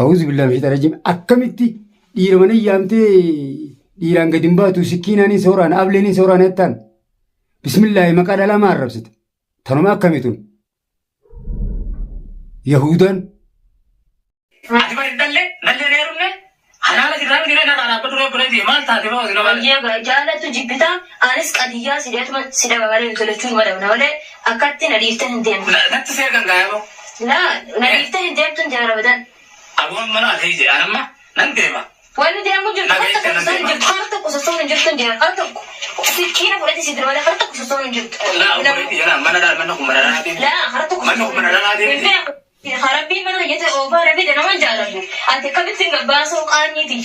A'uuzu billaahi min shayxaani rajiim. Akkamitti dhiira mana yaamtee dhiiraan gadi hin baatu sikkiinaan sooraan ableen sooraan jettaan. Bismillaahi maqaa dhalaa maa arrabsita? Tanuma akkamii tun? Yahuudaan. Ati bari dhalle nallee heerumne halaala sirraa miti narraa dhaabbatu ree obboleetti maal taate ba'u sila maal. Baay'ee jaallattu jibbitaa anis qadiyyaa si deetuma si dhaba malee nuti lachuu numa dhabna malee akkatti na dhiiftee hin deemtu. Natti seergan gaayaboo. Laa na dhiiftee hin deemtu hin jira Ramadan. Abuun mana ati ije anamma nan deema. Wanni deemuu jirtu har Nageenya tokko nan sossoon hin deema. jirtu har tokko sossoon hin jirtu hin jira har tokko sikkiina fudhate si dura malee har tokko sossoon hin jirtu. Laa obboleetti jedhaa mana dhaa manna kun mana dhaatii. Laa har tokko Manni kun sossoon mana hin dhaatii jirtu. miti. Hin beeku. Rabbiin mana keessa oofaa rabbi nama hin jaalladhu. Ati akkamitti hin gabbaasuu qaanyiiti.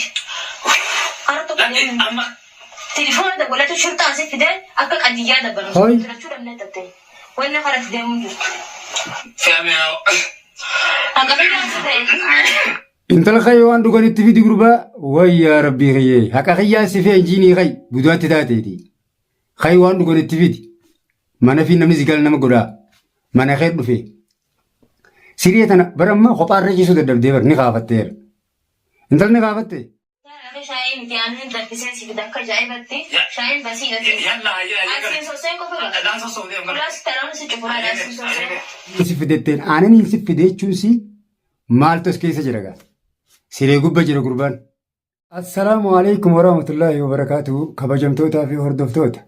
Har tokko Lakki deemuu hin jirtu. amma Telefoona dabalatu shurxaa asii fidee akka qadiyyaa dabalu. Hoy. Filachuu dhabnee tatte. Wanni karatti deemuu hin jirtu. fe'amee Hanga biyyaa si ta'e. Intala kayyo waan dhuganitti fidi gurbaa wayyaa rabbii kiyyee haqa kiyyaa si fee injiinii kay budaatti taateeti. Kay waan dhuganitti fidi. Mana fi namni si gala nama godhaa. Mana kee dhufe. Siree tana bara amma kophaarra ciisuu dadhabdee bar ni kaafatteera. Intalli ni kaafatte. Shaayii miti aannan danfisee si fida akka ajaa'ibatti shaayiin basiidha. Yalla hayya hayya. Asiin soseen qofa qaba. Dhaan sossoobdee deemu kana. Kulaas taroon si cufuraa asiin soseen. Si fidetteen aananiin si fide jechuun si maaltu as keessa jira gaa. Siree gubba jira gurbaan. Assalaamu alaikum warahmatullaahi wabarakaatu kabajamtootaa fi hordoftoota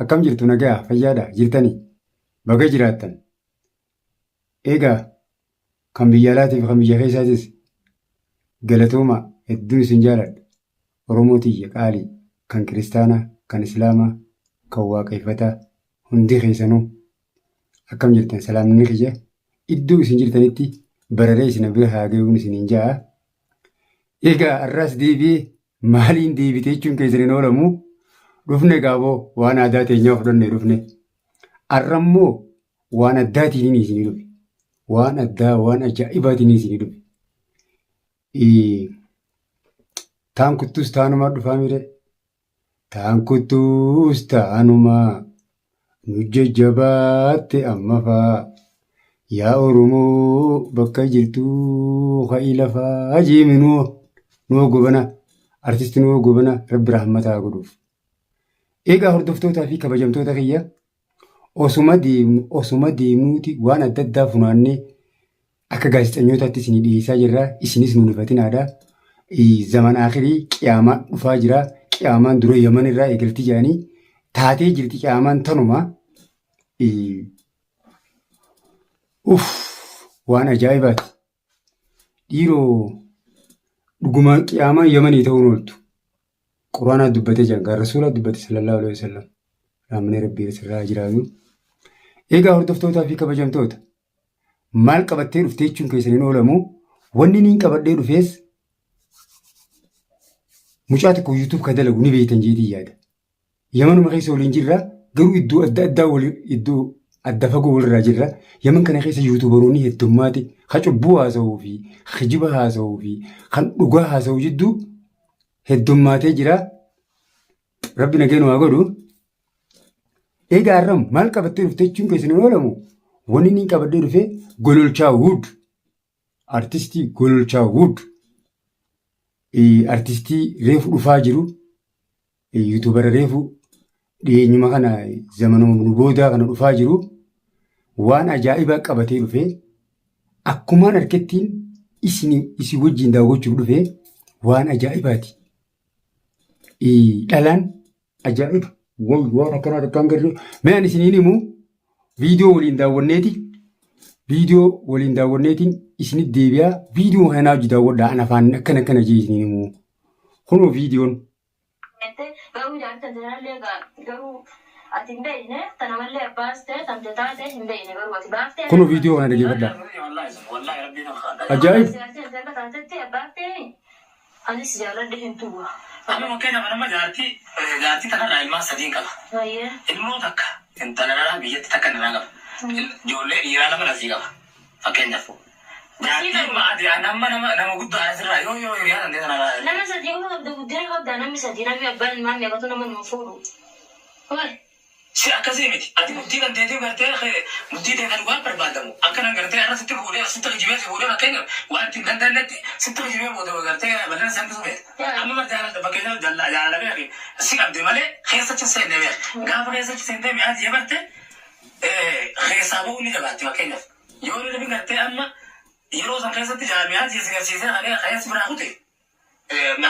akkam jirtu nagaa fayyaadha jirtanii baga jiraattan. Egaa kan biyya alaatii fi kan biyya keessaatis galatooma hedduun isin jaaladha. Oromoo tiyya qaalii kan kiristaanaa kan islaamaa kan waaqeffataa hundi keessanuu akkam jirtan salaamni kiyya iddoo isin jirtanitti bararee isin bira haa ga'uun isiniin ja'a. Egaa har'as deebi'ee maaliin deebite jechuun keessan hin oolamu. Dhufne gaaboo waan aadaa teenyaa fudhannee dhufne. Har'a immoo waan addaatiin isinii dhufe. Waan addaa waan ajaa'ibaatiin isinii dhufe. Taan kuttus taanumaa dhufaa mire. Taan kuttus taanumaa nu jajjabaatte amma faa. Yaa Oromoo bakka jirtuu ka'i lafaa jeemi nuo nuo gobana artisti nuo gobana rabbi rahmataa haa godhuuf. Egaa hordoftootaa fi kabajamtoota kiyya osuma deemnu osuma deemnuuti waan adda addaa funaannee akka gaazexanyootaatti isinii dhiyeessaa jirra. Isinis nuun ifatinaadha. Zaman akhirii qiyaamaan dhufaa jira. Qiyaamaan dura Yaman irraa eegalti jedhanii taatee jirti qiyaamaan tanuma. Uff waan ajaa'ibaati. Dhiiroo dhugumaan qiyaamaan Yamanii ta'uun ooltu. Quraanaa dubbatee jira. Gaara rasuulaa dubbate sallallahu alaihi wasallam. Raamanii rabbii sirraa jiraatu. Egaa hordoftootaa fi kabajamtoota maal qabattee dhuftee jechuun keessan hin oolamu. Wanni niin qabadhee dhufees mucaa tokko YouTube ka dalagu ni beektan jeetii yaada. Yamanuma keessa waliin jirra garuu iddoo adda addaa wali iddoo adda fagoo walirraa jirra. Yaman kana keessa yuutuubaroonni heddummaate ka cubbuu haasa'uu fi kijiba haasa'uu fi kan dhugaa haasa'u jidduu heddummaatee jira. Rabbi nageen waa godhu. Egaa har'am maal qabattee dhufte jechuun keessan hin oolamu. Wanni inni qabadhee dhufe Gololchaa Wood. Artistii Gololchaa Wood. Artistii reefu dhufaa jiru. Yuutuubara reefu dhiyeenyuma kana zamanuma nu boodaa kana dhufaa jiru. Waan ajaa'ibaa qabatee dhufe. Akkumaan harkettiin isin isin wajjin daawwachuuf dhufe waan ajaa'ibaati. Dhalaan ajaa'iba. Way waan akkanaa takkaan garree. Mee ani isiniin himu viidiyoo waliin daawwanneeti. Viidiyoo waliin daawwanneetiin isinit deebi'aa. Viidiyoo kana naa hojii daawwadhaa. Ana afaan akkana akkana jee isiniin himu. Kunoo viidiyoon. Jette garuu jaartii tante tanallee gaa garuu ati hin beeyne tana mallee abbaas ta'e tante taate hin beeyne garuu ati baaftee Kunoo viidiyoo kana dhaggeeffadhaa. Ajaa'ib. Jaartii tante akka taatetti abbaaftee anis jaaladhe hin tuwa. Amma fakkeenyaaf nama jaartii jaartii tanarraa ilmaan sadiin qaba. Baay'ee. Ilmoo takka intala dhalaa biyyatti takka irraa qaba. Ijoollee dhiiraa lama lasii qaba. Fakkeenyaaf. Jaartii maati amma nama nama guddaa asirraa yoo yoo hiriyaa tantee tanarraa. Nama sadii qofa qabda guddina qabda namni sadii namni abbaan ilmaan meeqatu nama hin fuudhu. Hoi. Si akkasii miti. Ati bultii kan teetiin gartee bultii tee kan dhugaa barbaadamu. Akkanan gartee har'a sitti fuudhee sitti kijibee si fuudhee fakkeenyaaf waan ittiin danda'annetti sitti kijibee booda gartee bal'ina si hambisuu feeta. Amma bar jaalala fakkeenyaaf jaalala beeki si qabde malee keessa achi seenne beeki. Gaafa keessa achi seentee mi'aa tiyya barte keessaa ba'uun ni jabaatti fakkeenyaaf. Yoo inni gartee amma yeroo san keessatti mi'aa tiyya si garsiisee keessa biraa kute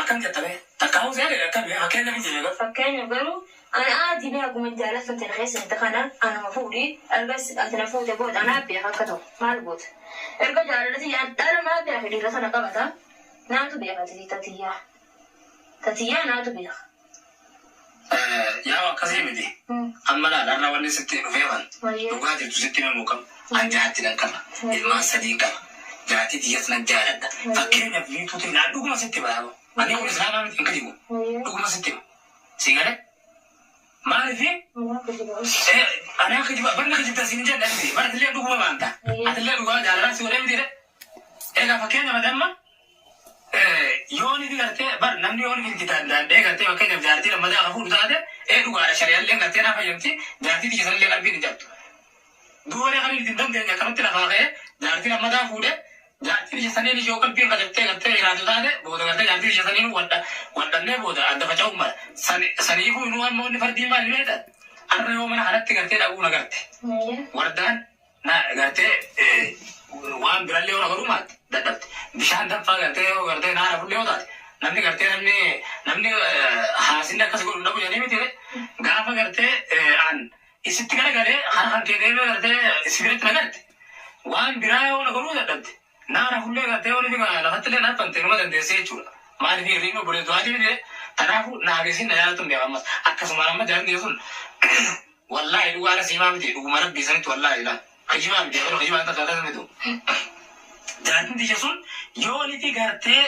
akkam jettame takkaa'uu seene akkam fakkeenyaaf hin jedhe. Fakkeenya garuu ani aadii mee akkuma jaallattu tana keessatti kana anuma fuudhi erga ati na fuute booda anaa beeka akka ta'u maal goota. Erga jaalalati dhala maa beeka dhiira sana qabata naatu beeka tatiyyaa. Tatiyyaa naatu beeka. Yaa akkasii miti. Amma laal har'a wanni sitti dhufee kan dhugaa jirtu sitti himamuu qaba. An jaartii nan qaba. Ilmaan sadiin qaba. Jaartii tiyyas nan jaaladha. Fakkeenyaaf biituutiin naan dhuguma sitti bayaa. Ani kun islaamaa miti hin kijibu. Dhuguma sitti hima. Si galee? Maaliif anaa kijiba barna kijibta siin jedhan miti. Bara atillee dhuguma baanta. Atillee dhugaa jaalalaa si godhee miti. Egaa fakkeenyaaf amma yoo ni gartee bar namni yoo ni danda'ee gartee fakkeenyaaf jaartii lammataa akka fuudhu taate ee dhugaadha shari'allee gartee naa fayyamti jaartii tiyya sanillee qalbiin hin jabdu. Duuba kan hin dandeenye akkamatti lafaa ka'ee jaartii lammataa fuudhe jaartii tiyya saniin yoo qalbiin qajabtee gartee jiraatu taate booda gartee jaartii tiyya saniin wadhannee booda adda faca'uu mala. Saniifuu inuu amma wanni fardii maali beekta? Har'a yoo mana kanatti gartee dhaquu na garte. Wardaan na gartee waan birallee yoo nagaruu maatte dadhabte. Bishaan danfaa gartee yoo gartee naara fullee yoo taate namni gartee namni namni haasinni akkas godhu dhabu jedhanii miti gaafa gartee an isitti garagalee hara kan kee deemee gartee si biratti na garte waan biraa yoo nagaruu dadhabde naara fullee gartee yoo nuti lafatti illee naaffante numa dandeessee jechuudha. Maaliif hirriibni obboleessu du'aatii miti kanaafuu naageessin na jaalatu hin beeku ammas akkasuma amma jaallatni sun wallahi dhugaadha siimaa miti dhuguma rabbii sanitti wallahi laa kijibaa miti yeroo kijibaa takka akkas miti. Jaartiin tiyya sun yoo niti gartee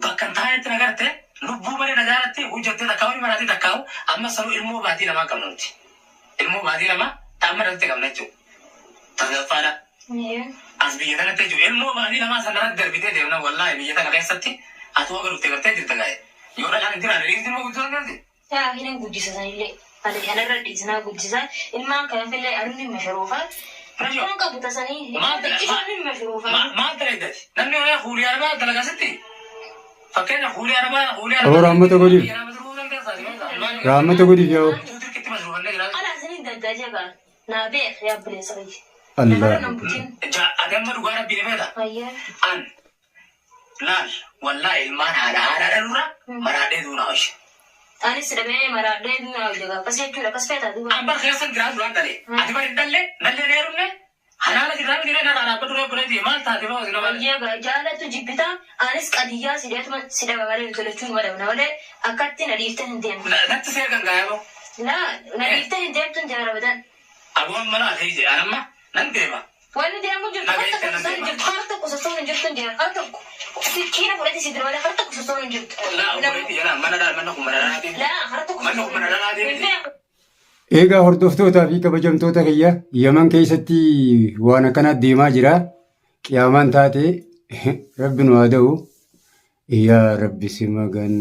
bakka hin taanetti na garte lubbuu malee na jaalatti hojjattee takkaa'u ni maraatee takkaa'u amma sanuu ilmoo baatii lamaa qabna nuti. Ilmoo baatii lama ta'amma irratti qabna jechuudha. Tasgaffaadha. As biyya kanatti jechuudha. Ilmoo baatii lamaa sana irratti darbitee deemna wallahi biyya kana keessatti ati waa dhuftee gartee jirta gaa'e. Yoo dhalaan hin jiraanne dhiirti ilmoo guddisuu dandeessi. Yaa hinan guddisa sanillee. Ani kanarra dhiisnaa guddisa. Ilmaan kanafillee anni mashruufa. Rakkoon qabu tasanii. Xiqqishoon hin mashruufa. Maal dalaydati? Namni hoyaa kuulii arabaa dalagaa sitti? Fakkeenya kuulii arabaa kuulii Aboo rahmata godhiif. Rahmata godhiif yaa Ala isinin daddaajee gaa. Naa beek yaa buleessa kiyya. Allah. Namarra nan butin. Adamma dhugaa rabbii ni feeta. Ayyaa. An laal wallaahi ilmaan haadha haadha dhalurra maraadhee duunaa hojii. Anis dhabee maraadhee duunaa hojii gaa. Akkas jechuudha akkas feetaa duuba. An bar keessan jiraa duraan dhalee. Ati bar hin dhalle nallee ni heerumne halaala jirraa miti narraa dhaabbatu ree obboleetti maal taate moo nama. Ayyaa gaa jaalattu jibbitaa anis qadiyyaa si dheetuma si dhaba malee nuti lachuun madabna malee akkatti na dhiiftee hin deemtu. Natti seergan gaayaboo. Laa na dhiiftee hin deemtu hin jira badan. Aboon mana ati ije anamma nan deema. Wanni deemu jirtu har tokko sossoon hin jirtu har tokko sossoon hin jirtu hin jira har tokko sikkiina fudhate si dura malee har tokko sossoon hin jirtu. Laa obboleetti jedhaa mana dhaa manna kun mana dhaatii. Laa har tokko Manni kun mana dhalaatii hin miti. beeku. Egaa hordoftootaa fi kabajamtoota kiyya Yaman keessatti waan akkanaa deemaa jira. Qiyaamaan taate rabbi nu haa da'u. Yaa rabbi si magan.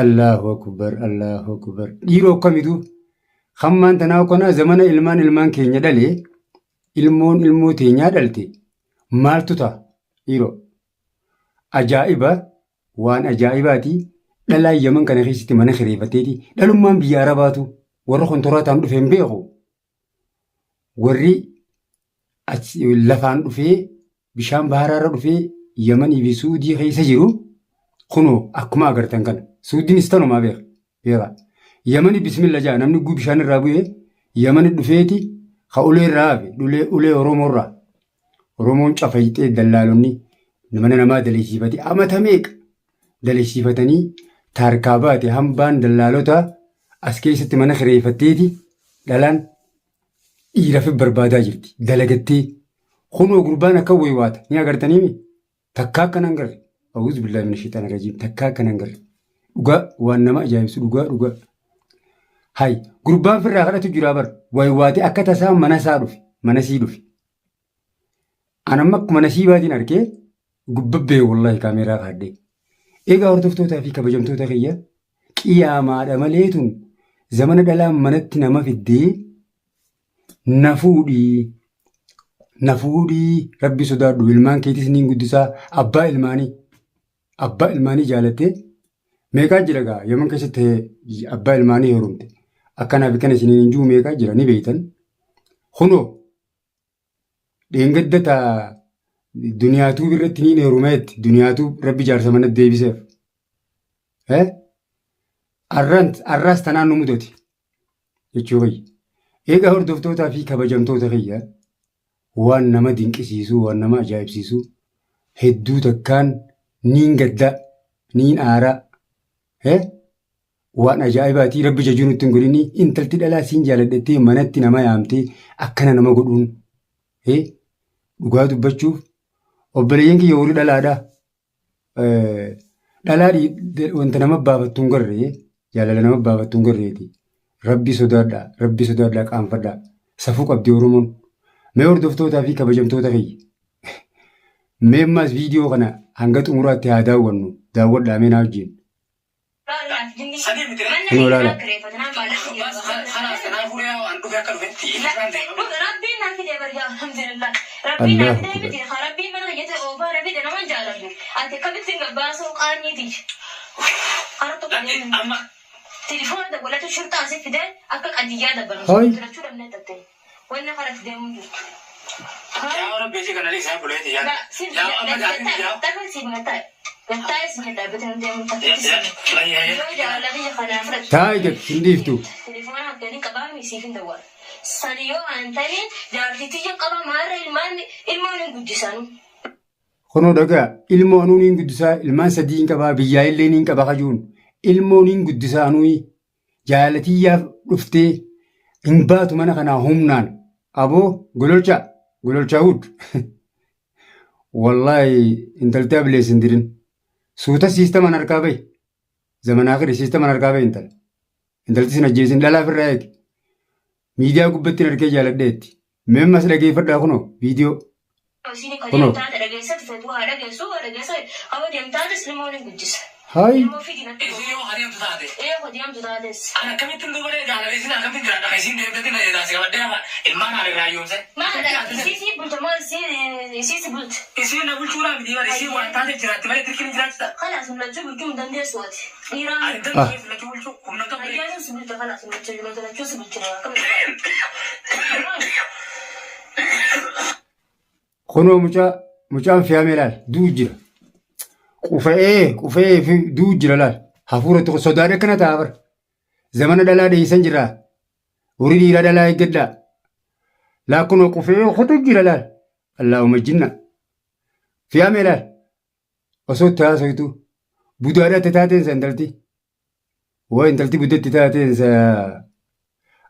Allahu akbar Allahu akbar. Dhiiroo akkamitu hammaan tanaa kanaa zamana ilmaan ilmaan keenya dhale ilmoon ilmoo teenyaa dhalte maaltu ta'a dhiiroo? Ajaa'iba waan ajaa'ibaati. Dhalaan Yaman kana keessatti mana kireeffatteeti. Dhalummaan biyya Arabaatu warra kontoraataan dhufe hin beeku. Warri achi lafaan dhufee bishaan baharaarra dhufee Yamanii fi Suudii keessa jiru kunoo akkuma agartan kana. Suudiinis tanumaa beeka. Beeka. Yamani bismilla jaa namni guu bishaan irraa bu'ee Yamani dhufeeti ka ulee irraa hafe ulee ulee Oromoo irraa. Oromoon cafayxee dallaalonni mana namaa dalagsiifate amata meeqa dalagsiifatanii taarkaa baate hambaan dallaalota as keessatti mana kireeffatteeti dhalaan dhiira fi barbaadaa jirti dalagattee kunoo gurbaan akka waywaata ni agartaniimi takkaa akkana hin garre awuuz billaahi mina shayxaana rajiim takkaa akkana hin garre dhugaa waan nama ajaa'ibsu dhugaa dhugaa hay gurbaan firraa kadhatu jiraa bar waywaatee akka tasaa mana isaa dhufe mana sii dhufe An amma akkuma nasiibaatiin argee gubbabbee wallahi kaameeraa kaadhee. Egaa hordoftootaa fi kabajamtoota kiyya qiyaamaadha malee tun Zamana dhalaan manatti nama fiddee na fuudhii na fuudhii rabbi sodaadhu ilmaan keetis niin guddisaa abbaa ilmaanii abbaa ilmaanii jaalattee meeqaa jira gaa yaman keessatti abbaa ilmaanii heerumte akkanaa fi kana isiniin hin jiru meeqaa jira ni beektan kunoo dheengadda taa duniyaatuu irratti niin heerumeetti duniyaatuu rabbi jaarsa mana deebiseef. Eh? Arrant arraas tanaan nu mudate jechuu kiyya. Egaa hordoftootaa fi kabajamtoota kiyya waan nama dinqisiisu waan nama ajaa'ibsiisu hedduu takkaan niin gaddaa niin aaraa eh? Waan ajaa'ibaatii rabbi jajuu nutti hin godhini intalti dhalaa siin jaaladhattee manatti nama yaamtee akkana nama godhuun eh? Dhugaa dubbachuuf obboleeyyan kiyya warri dhalaadhaa Dhalaa wanta nama baafattu hin garree jaalala nama baafattu hin garreeti. Rabbi sodaadhaa, rabbi sodaadhaa qaanfadhaa. Safuu qabdi Oromoon. Mee hordoftootaa fi kabajamtoota kiyya. Mee ammaas viidiyoo kana hanga xumuraatti haa daawwannu. Daawwadhaa mee naa wajjin. Sadii miti ree? Kunoo laala. Kanaaf kanaaf fuudhee waan dhufe akka dhufetti ifaan deema. Rabbiin naa fide bari alhamdulillah. Rabbiin naa Allahu fide akbar. miti haa rabbiin mana kiyya ta'e oofaa na fide nama jaaladhu. Ati akkamitti hin gabbaasuu qaanyiiti. Hara tokko Lakki deemu. amma Telefoona dabalatu shurxaa asii fide akka qadiyyaa dabalu. Hoy. Jiraachuu dhabnee tatte. Wanni karatti deemuu jirtu. Yaa rabbi isii kana dhiisaa buleeti yaa. Yaa amma jaartiin yaa. Taa'i gad hin dhiiftu. Kunoo dhagaa ilmoo anuu niin guddisaa ilmaan sadii hin qabaa biyyaa illee niin qaba kajuun ilmoo niin guddisaa anuu jaalatiyyaaf dhuftee hin baatu mana kanaa humnaan aboo gololchaa gololchaa hud wallaahi intalti ablees hin dirin suuta siistaman harkaa bahi zamanaa kiri siistaman harkaa bahi intala intalti sin ajjeesin dhalaa firraa eegi miidiyaa gubbatti hin argee jaaladheetti mee ammas dhageeffadhaa kunoo viidiyoo Kunoo. Hayi. Isin yoo adeemtu taate. Ani akkamittiin duuba ree jaalala isin akkamittiin jiraadha kan isin deemtetti na jedhaa si qabadhee hafa ilmaan haadha irraa yoomse. Isiin na bulchuudhaa miti bara isiin waan taateef jiraatti malee dirqiin hin jiraachisa. Ani danda'u lachuu bulchuu humna qabu. Kunoo mucaa mucaan fe'amee laal du'u jira. Qufa'ee qufa'ee fi du'u jira laal. Hafuura tokko sodaan akkana ta'a bara. Zamana dhalaa dheeysan jira. Horii dhiiraa dhalaa eeggadhaa. Laa kunoo qufa'ee kutu jira laal. Allaahumma jinna. Fe'amee laal. Osoo itti haasoytu budaadha itti taateen sa intalti. Waa intalti buddetti taateen sa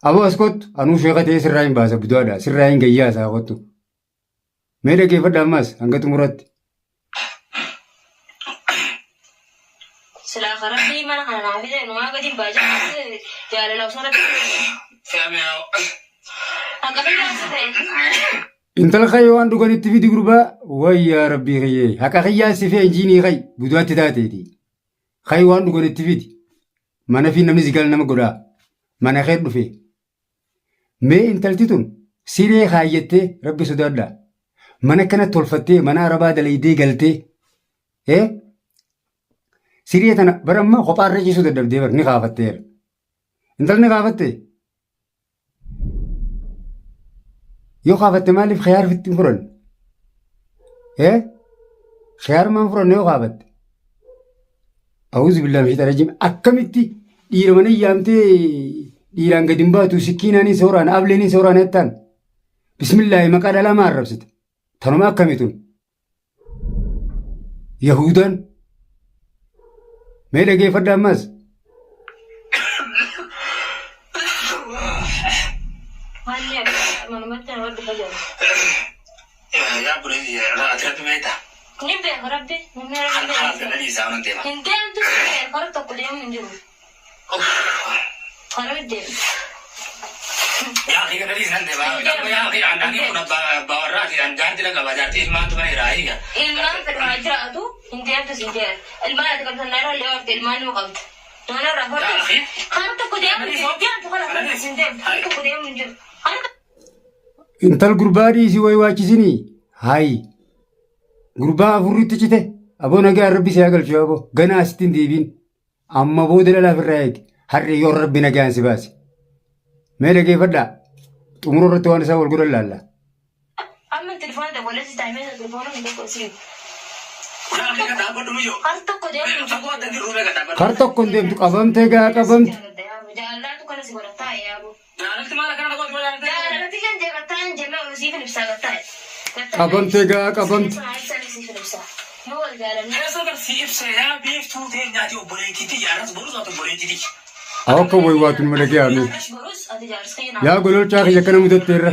aboo as kottu anuu sheeka ta'ee sirraa hin baasa budaadha sirraa hin gayyaa isaa kottu. Mee dhaggeeffadha ammas hanga xumuraatti. Silaa karaa mana kana naa fide numaa gadi hin baajaa jaalala osoo natti Fe'amee haa. Akka biyyaa si ta'e. Intala kayyo waan dhuganitti fidi gurbaa wayyaa rabbii kiyyee haqa kiyyaa si fee injiinii kay budaatti taateeti. Kay waan dhuganitti fidi. Mana fi namni zigal nama godhaa. Mana kee dhufe. Mee intalti tun siree kaayyattee rabbi sodaadhaa. Mana kana tolfattee mana arabaa dalaydee galtee. Eh? Siree tana bara ammaa kophaarra ciisuu dadhabdee bar ni kaafatteera. Intalli ni kaafatte. Yoo kaafatte maaliif khiyaar fitti hin furanne? Ee? Khiyaar maan furanne yoo kaafatte? Awuzu billaa min shayxaani rajiim. Akkamitti dhiira mana yaamtee dhiiraan gadi hin baatu sikkiinaan sooraan ableen sooraan jettaan? Bismillaahi maqaa dhalaa maa arrabsite? Tanuma akkami tun? Yahuudaan mee dhageeffadha ammas. Wanni akka manumatti nama dhufa jira. Yaa buleeti ati rabbi beektaa? Ni beeku rabbi. Namni rabbi Kanaaf beeku. gana dhiisaa waan deema. Hin deemtu si beeku kara tokko deemu hin jiru. Kara deemu. Yaa akhi gana dhiisan deema. Yaa akhi ani kun abbaa warraati an jaartii dha qaba jaartii ilmaantu mana jiraa hiika. Ilmaan fedhu haa jiraatu hin deemtu si jedhan. Ilmaan ati qabdu sanaa irra illee horte ilmaan nima qabdu. Doonarraa hodhu. Kan tokko deemu hin jiru. Deemtu kana kan isin deemtu. Kan tokko deemu hin jiru. Kan Intal gurbaa dhiisii wayi waachisinii. Hayi. Gurbaa afurritti cite. Aboo nagaa rabbi si haa galchu aboo. Ganaa asitti hin deebiin. Amma booda dhalaaf irraa eegi. Har'i yoo rabbi nagaan si baase. Mee dhageeffadhaa. Xumura irratti waan isaa wal godhan laalla. Amma telefoona dawwalee si taa'ee telefoona hin tokko si. Yaa meeqa dhaabbadhu miyyoo. Har tokko deemu hin jiru. Fagoo adda jirru meeqa dhaabbadhu. Kar tokko hin deemtu qabamtee gaa qabamte. Jaalalaatu kana si godha taa'e yaaboo. Jaalalti maal akkana gooti maal jaalalti? Jaalalatti kan jee gattaa hin jenne siif hin ibsaa gattaa. Qabamtee gaa qabamte. Siif hin ibsaa. Yoo wal jaalanne. Keessa gar si ibsa yaa beektuu ta'e nyaati obboleettiiti yaaras borus ati obboleettiiti. Haa akka wayi waatu numa dhaga'ame. Borus ati jaarsa kiyya Yaa gololchaa kiyya akkana mudatte irra.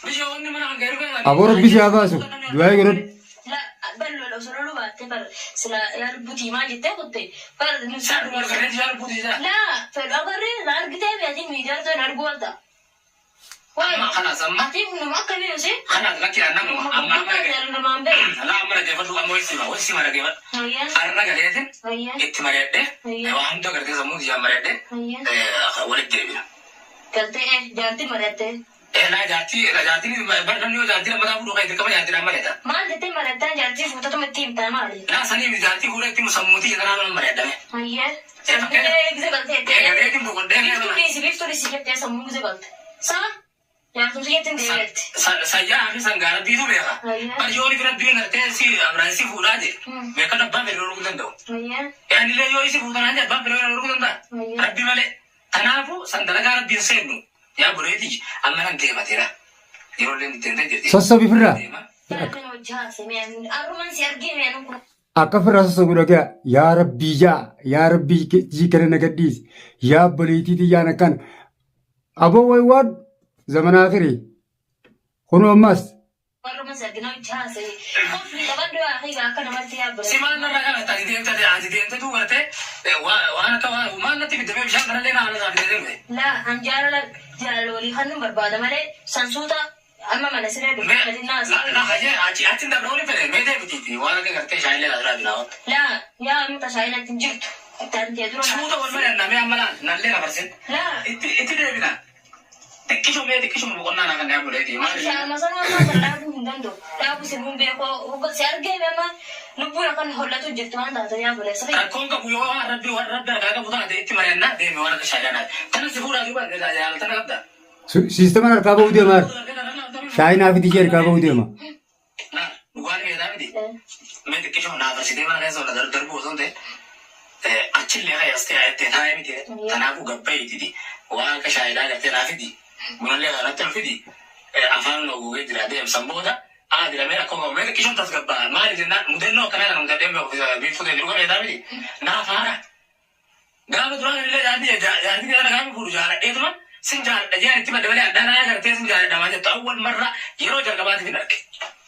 Bishaan mana hanga erga. Aboo rabbi si haa baasu. Du'aa godhadhu. La ballo osoo loluu baattee bar sila yaa lubbutii maal jettee kutte bar Saan wal garee yaa lubbuuti isaa. La fedhu agarree na argitee beetiin miidiyaa irratti arguu walta. Amma kanaas amma Ati nama akkamii osee? kanaas lakki annamu amma amma dhagee. Namaan beeku. Laa amma dhageeffadhu amma wayii sima wayii sima dhageeffadhu. Wayyaa. Har'a galeetin Wayyaa. itti mari'adhee Wayyaa. waa hunda gartee sammuu ijaan mari'adhee Wayyaa. walitti deebina. Galtee jaartii mari'attee. Laa jaartii jaartiin bar namni yoo jaartii lammataa fuudhu kan dirqama jaartii mari'ata. Maal jettee mari'attaa jaartii fuutatuma itti himtaa maali? Laa sanii jaartii fuudhee itti sammuutii jedhanaa nama mari'adhame. Wayyaa. Fakkeenyaaf- Gise galtee. Galeetin boqodhee Biiftuu dhiisi biiftuu dhiisi jettee sammuu gise galte. Saa jaartumsi jettiin deebi'etti. Sayyaa fi sangaa rabbiitu beeka. Wayyaa. Bar yoo ni rabbiin gartee si Abiraan si fuudhaa jedhe. Beekan abbaan fedhe dhorkuu danda'u. Wayyaa. Anillee yoo isi fuutanaa jedhe abbaan fedhe dhorkuu danda'a. Wayyaa. Rabbi malee. Kanaafuu san dalagaa rabbiin seennu yaa buleeti amma nan deemateera. Yeroo illee deemtee jirti. Sossobi firraa. Deema. Kan hojii haasa'e arruman si argee mi'aan kun. Akka firraa sossobu dhagaya. Yaa rabbii yaa yaa rabbii jii kana na gadhiisi. Yaa obboleettii tiyyaan akkana. Aboo wayi waan zamana akhirii. Kunoo ammas Arruman si argina hojii haasa'e. Qofni qabadhu yaa akhiiga akka namatti yaa Si bira. maal narraa kana ati deemte ati deemte tuu gartee waan akka waan maal natti fidamee bishaan kanallee naa haala naa fidamee dhufe. Laa an jaalala jaalala walii kan nu barbaada malee sansuuta amma mana siree Mee dhufe naas. na hajee achi achi dabra wali fedhe mee deebitiiti waan akka gartee shaayillee naa duraa binaa wanta. Laa yaa amma tasaayilatti hin jirtu. Tantee dura. Suuta wal mari'annaa mee amma laal nallee na barsin. Laa Itti itti deebina. Xiqqishoo mee xiqqishoo boqonnaa naa kan yaa buleeti. Maal Shaama sana amma sana dhaabuu hin danda'u. Dhaabuu si hin beeku. Si argee amma lubbuun akkan hollatu jirtu waan taate yaa buleessa. Rakkoon qabu yoo waan rabbi waan rabbi harkaa qabu taate itti mari'annaa deeme waan akka shaayilaa naati. Tana si fuudhaa duuba jaalatana qabda. siistaman harkaa bahuu deema. Shaayinaa fi tijii harkaa bahuu deema. Naa dhugaan meetaa miti. Mee xiqqishoo naa barsitee mana keessa ola darbu osoo hin ta'in achillee kayyastee ayettee taa'ee miti. Kanaafuu gabba'iititi waan akka shaayilaa gartee naa fidi. Bunallee kanatti ol fidi. Afaan nu googee jira deemsan booda haa jedhamee rakkoo qabu. Mee xiqqishoon tasgabbaa maali jennaan mudannoo akkanaa kana mudadheen beeku biiftuu ta'e dhuga meetaa miti. Naaf haara. Gaafa duraan illee jaartii jaartii kana gaafa fuudhu jaaladheetuma sin jaaladha jeen itti madda malee addanaa gartee sin jaaladha maa jettu awwal marra yeroo jalqabaatiif hin arge.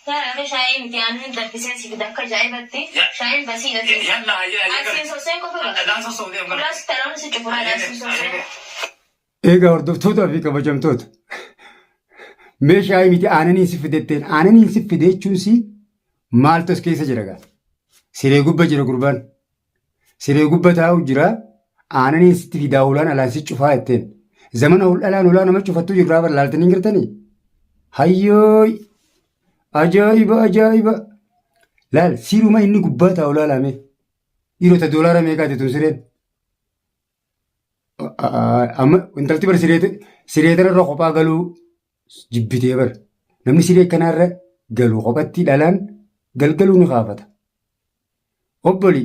Yaa akka shaayii miti aannan danfisee si fida akka ajaa'ibatti shaayiin basii dhati. Yalla hayyee hayyee Asiin soseen qofa qaba. Laan sossoobdee gara. Kulaas taroon si cufuraa asiin soseen. Egaa hordoftootaa fi kabajamtoota. Mee shaayii miti aananiin si fidetteen aananiin si fide jechuun si maaltu as keessa jira gaa? Siree gubba jira gurbaan. Siree gubba taa'u jira aananiin sitti fidaa ulaan alaan si cufaa jetteen. Zamana ol dhalaan ulaa nama cufattu jirraa bar laaltanii hin jirtanii? Hayyooy! Ajaa'iba ajaa'iba! Laal siruma inni gubbaa taa'u laalame. Dhiirota doolaara meeqaati tun sireen? Amma intalti bar siree tanarra kophaa galuu jibbitee bar. Namni siree kanarra galu kophatti dhalaan galgaluu ni kaafata. Obboli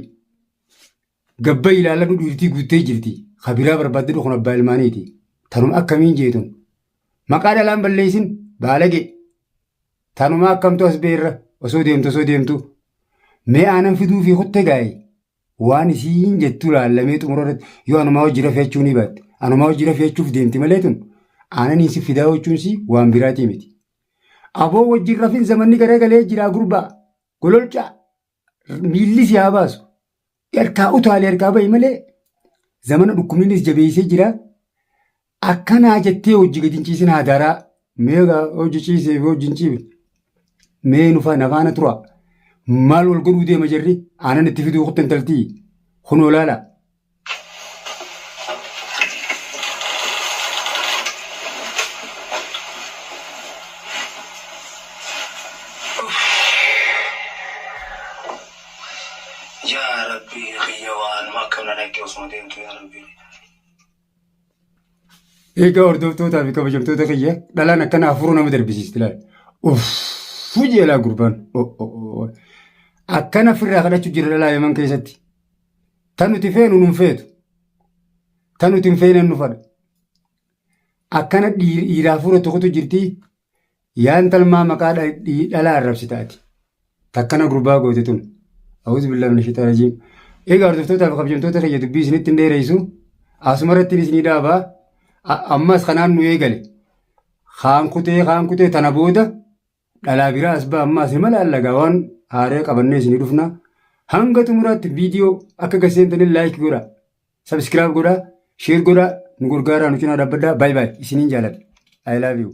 gabba ilaaladhu dhiirtii guuttee jirti. Kabiraa barbaadde kun abbaa ilmaaniiti. Tanuma akkamiin jeetun. Maqaa dhalaan balleessin baalage. Tanuma akkamtu as beerra osoo deemtu osoo deemtu. Mee aanan fiduu fi kutte gaa'e. Waan isiin jettu laallamee xumura irratti yoo anumaa hojii rafeechuu ni baatte. Anumaa hojii rafeechuuf deemti malee tun aananii si fidaa jechuun si waan biraatii miti. Aboo wajjin rafin zamanni garagalee jiraa gurbaa gololchaa miilli si haa baasu. Harkaa utaalee harkaa bahi malee zamana dhukkubninis jabeessee jira. Akkanaa jettee hojii gadi hin ciisin hadaraa. Mee egaa hojii ciisee fi hojii hin ciifne. Mee nufa nafaana tura. Maal wal godhuu deema jarri aanan itti fiduu kutte intaltii. Kunoo laala. Yaa Rabbi kiyya waanuma akkam na dhaqe osuma deemtu yaa Rabbi. Egaa hordoftootaa fi kabajamtoota kiyya dhalaan akkana hafuura nama darbisiisti laala. Uffuu jeelaa gurbaan. Akkana firraa kadhachuu jira dhalaa Yaman keessatti. Tan nuti feenu nun feetu. Tan nuti hin feenen nu fadha. Akkana dhiiraa hafuura tokkotu jirti. Yaa intalmaa maqaa dhalaa arrabsita ati. Takkana gurbaa goote tun. A'uuzu billaahi mina shayxaani rajiim. Egaa hordoftootaa fi kabajamtoota kiyya dubbii isinitti hin dheeressu. Asuma irratti isinii dhaabaa. Ammas kanaan nu eegale. Kaan kutee kaan kutee tana booda dhalaa biraa as ba'a ammas hima laallagaa waan haaree qabannee isinii dhufna. Hanga xumuraatti viidiyoo akka gaseentanii laayik godhaa. Sabskiraayib godhaa. Sheer godhaa. Nu gargaaraa nu cinaa dhaabbadhaa. Baay baay isiniin jaaladha. I love you.